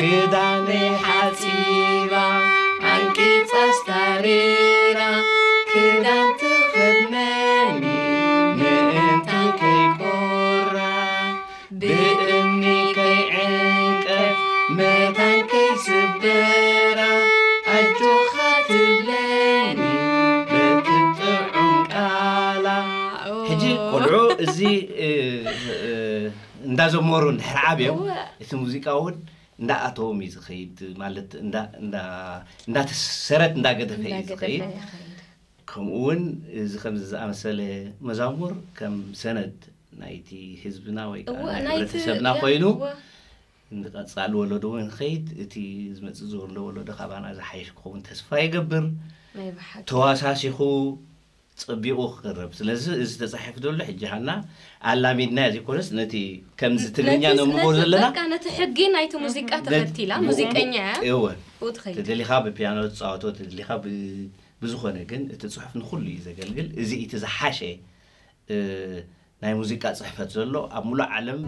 ክዳነይ ሓጺባ ዓንቂጻ ኣስታሪራ ክዳን ትኸድነኒ ምእንቲ ከይኮራ ብእምኒ ከይዕንቀፍ መታን ከይስበራ ኣጆኻ ትብለኒ በቲ ጥዑም ቃላ። ሕጂ ቆልዑ እዚ እንዳዘመሩ እንድሕር ዓብዮም እቲ ሙዚቃ እውን እንዳኣተዎም እዩ ዝኸይድ፣ ማለት እንዳተሰረት እንዳገደፈ እዩ ዝኸይድ። ከምኡ እውን እዚ ከምዚ ዝኣመሰለ መዛሙር ከም ሰነድ ናይቲ ህዝብና ወይ ከዓ ናይ ሕብረተሰብና ኮይኑ ንቐፃሊ ወለዶ እውን ከይድ እቲ ዝመፅእ ዘሎ ወለዶ ካባና ዝሓይሽ ክኸውን ተስፋ ይገብር። ተዋሳሲኹ ፀቢቑ ክቅረብ። ስለዚ እዚ ተፃሒፉ ዘሎ ሕጂ ሃና ኣላሚድና ዘይኮነስ ነቲ ከምዚ ትግርኛ ነምቦ ዘለና ነቲ ሕጊ ናይቲ ሙዚቃ ተኸቲላ ሙዚቀኛ እያ እወ ትኸይድ። ተደሊኻ ብፒያኖ ትፃወቶ ተደሊኻ ብ- ብዝኾነ ግን እቲ ፅሑፍ ንኩሉ እዩ ዘገልግል። እዚ እቲ ዝሓሸ እ፣ ናይ ሙዚቃ ፅሕፈት ዘሎ ኣብ ሙሉእ ዓለም